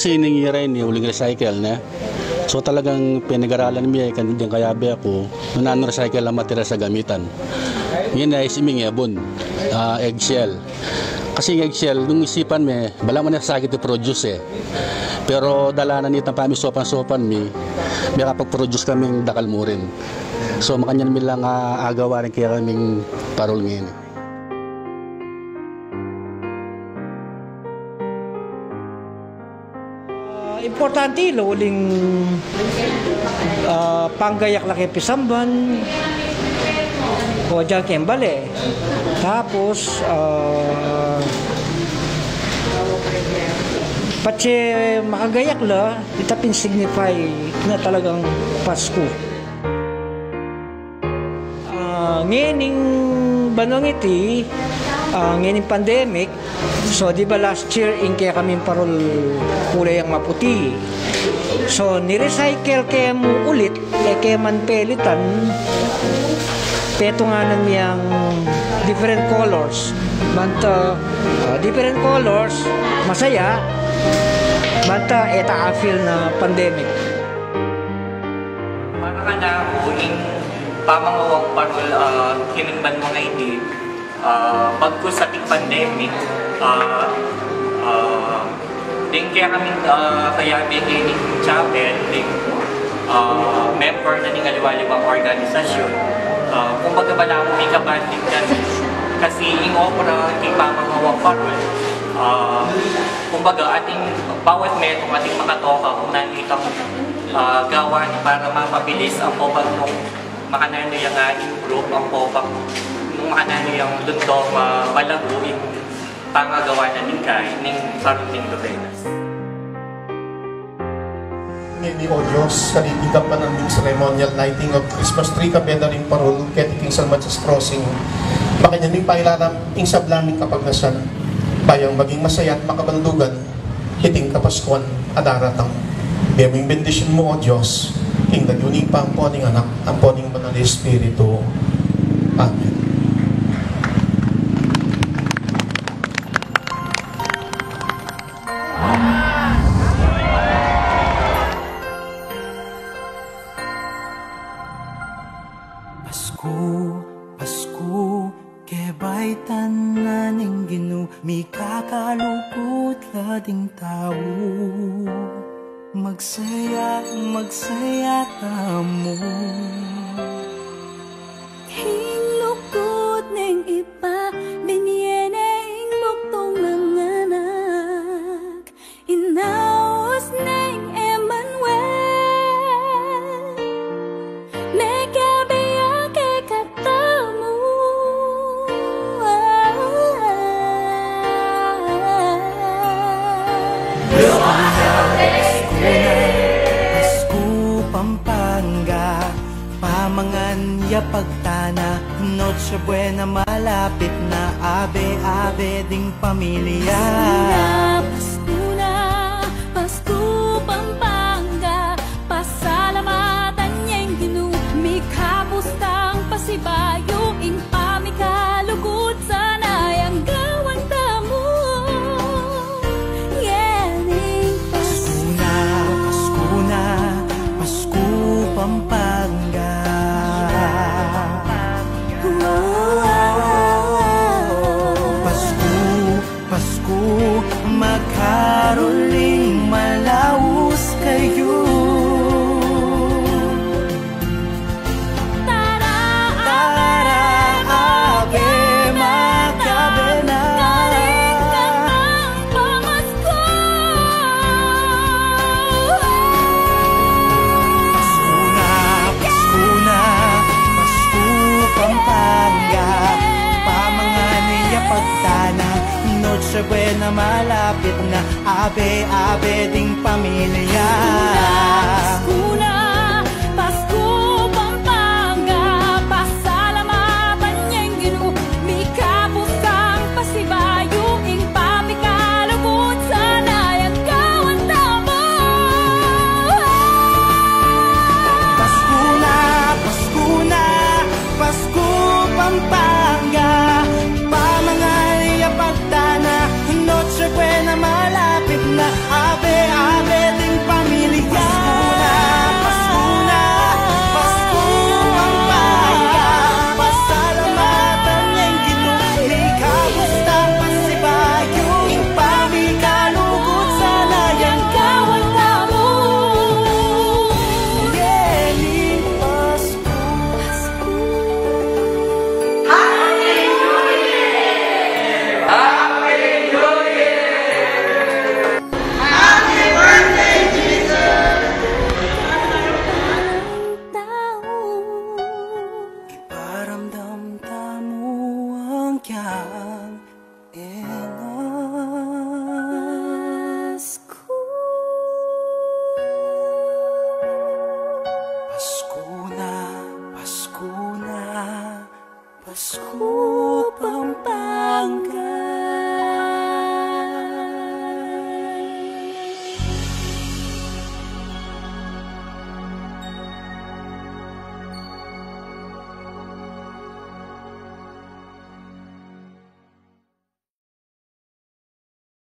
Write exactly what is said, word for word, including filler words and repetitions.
Kasi ining ira ini, uling recycle, ne? So, talagang pinag-aralan mi ya, kanding kayabe ku, nung nanu recycle a material a gamitan. Ngeni, naisip mi ngebun, ah, eggshell. Kasi ing eggshell, nung isipan mi, balamu ne sakit i-produce, e. Pero dala na nitang pamisopan-sopan mi, makapag-produce kaming dakal mu rin. So, makanyan mi lang, ah, agawa rin kekaming parol ngeni. Ah, importante la uling, ah, panggayak la keng pisamban, o dinan keng bale. Tapos, ah, patse makagayak la, ita pin signify na talagang Pasku. Ah, ngening banuang iti, ah, ngening pandemic, so, di ba last year, ing kekaming parol kulay yang maputi. So, ni-recycle ke mu ulit, e ke man pelitan, petungan na yang different colors. Banta, ah, different colors, masaya, banta e ta a-feel na pandemic. Para kanaku, ing pamangawang parol, ah, kining banua ngeni, ah, bagkus ating pandemic, ah, ah, deng kekaming, ah, kayabe kening chapel, deng, ah, member na ning aliwa-aliwang organisasyon. Ah, kumbaga, balamu mi kabanding kasi, kasi ing obra king pamangawang parol, ah, kumbaga, ating bawat metung ating makatoka kung nanu itang ah, gawan para mapabilis ang poblasyon, makananu yang, ah, improve ang poblasyon, nung makananu yang lundok, ah, malagu ing pangagawa na ning kai-, ning parol ning Lubenas. Ngeni, O Dios, kaniting kampanan ning ceremonial lighting of Christmas tree, kabe da ring parol keti king San Macias Crossing, makanyan ming pailalam ing sablang kapagnasan, ban maging masaya at makabandugan iting Kapaskuan a daratang. Bie mu ing bendisyun mu, O Dios, king lagyu ning Ibpa, ampo ning Anak, ampo ning Banal a Espiritu. Amen. Pasku, Pasku, kebaitan na ning Ginu, mikakalugud la ding tau. Magsaya, magsaya tamu. Ing lugud ning Ibpa, binie ne ing bugtung nang anak. Inaus neng Emmanuel, mekabie ya kekatamu. Pasku, Pampanga, pamangan ya pagtana, Noche Buena malapit na, abe-abe ding pamilya. Pasku na, Pasku na, Pasku Pampanga, pasalamatan ya ing Ginu, mikabus tang pasibayu, ing pamikalugud sana yang gawan tamu. Ngening Pasku na, Pasku na, Pasku Pampanga. Pasku, Pasku, magkarul ing malaus kayu. Tara, tara, abe, makabe na. Karing kantang pamasku. Pasku na, Pasku na, Pasku Pampanga, pamangan ya pagtana, Noche Buena malapit na, abe-abe ding pamilya.